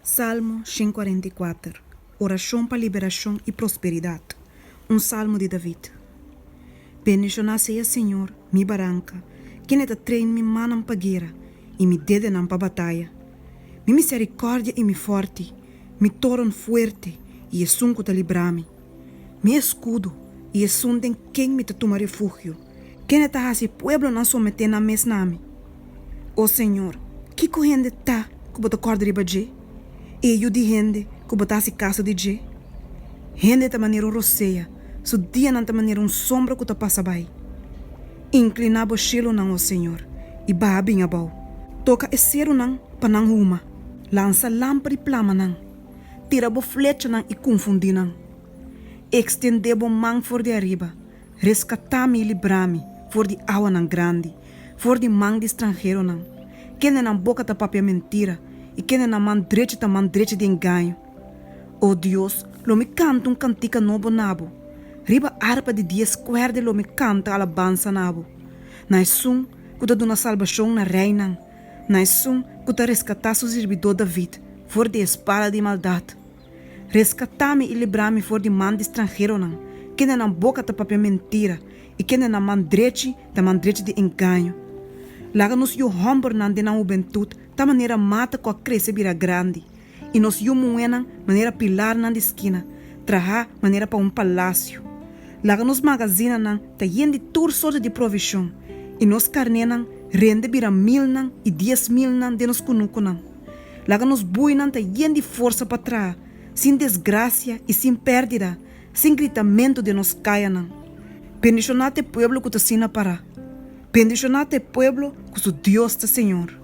Salmo 144, Orashon pa liberashon i prosperidat. Un salmo di David. Bendishoná sea señor, mi baranka, kende ta train mi mannan pa guera i mi dedenan pa bataya. Mi miserikòrdia i mi fòrti, mi toren fuerte i esun ku ta libra mi. Mi eskudo i esun den ken mi ta tuma refugio, kende ta hasi pueblonan someté nan mes na mi. O señor, kiko hende ta ku bo ta kòrda riba dje, i e yu di hende ku bo ta hasi kaso di dje? Hende ta manera un rosea, su dianan ta manera un sombra ku ta pasa bai. Inkliná bo shelunan, o señor, i baha bin abou. Toka e serunan pa nan huma. Lansa lamper i plama nan. Tira bo flechanan i konfundí nan. Ekstendé bo man for di ariba, reskatá mi i librá mi for di awanan grandi, for di man di stranheronan, kende nan boka ta papia mentira i kende nan man drechi ta man drechi di engaño. O Dios, lo mi kanta un kantika nobo na bo. Riba arpa di dies kuèrdè lo mi kanta alabansa na bo, na esun ku ta duna salbashon na reinan, na esun ku ta reskatá su sirbidó David for di e spada di maldat. Reskatá mi i librá mi for di man di stranheronan, kende nan boka ta papia mentira i kende nan man drechi ta man drechi di engaño. Laga nos yu hòmbernan den nan hubentut ta manera mata ku a krese bira grandi, i nos yu muhénan manera pilarnan di skina, trahá manera pa un palasio. Laga nos magazinanan ta yen di tur sorte di provishon, i nos karnénan rende bira milnan i diesmilnan den nos kunukunan. Laga nos buinan ta yen di forsa pa traha, sin desgrasia i sin pèrdida, sin gritamentu den nos kayanan. Bendishoná ta e pueblo ku ta asina pará. Bendishoná ta e pueblo ku su Dios ta señor.